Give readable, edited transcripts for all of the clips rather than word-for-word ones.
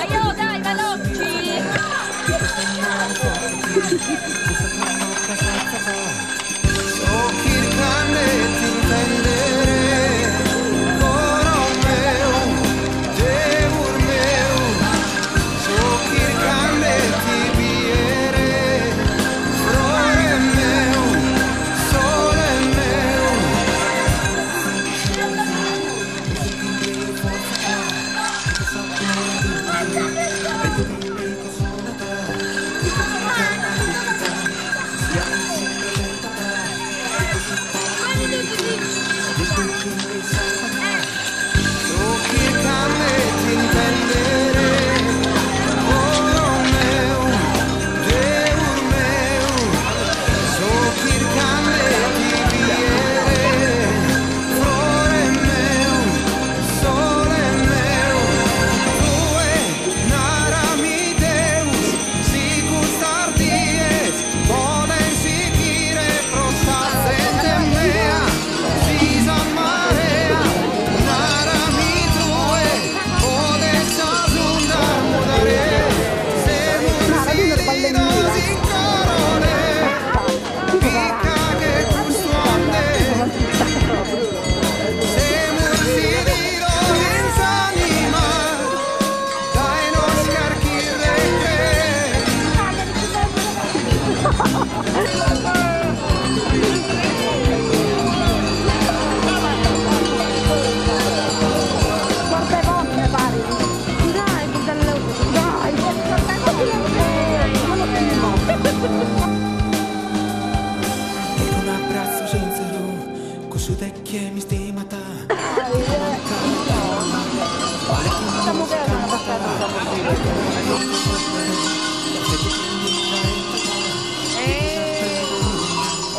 Aiò, dai, veloci! So chircande 'e t'intendere, coro meu, Deus meu. So chircande 'e ti biere, frore meu, sole meu. So chircande 'e t'intendere, coro meu, Deus meu. So chircande 'e ti biere, frore meu, sole meu. Tue narami Deus, si custas dies poden sighire pro sa zente mea, si sa marea, narami tue, podet sas undas mudare, semus sididos in coro Picca che custu ande. Semus sididos in s'anima, daenos carchi recreu. Cordevon, mi pare. Dai, dai. Quello primo. Che un abbraccio sincero, cussu de chie m'istimat. Stiamo bene,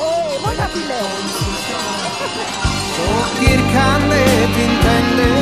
Eh, vuoi capire? So chircande 'e t'intendere.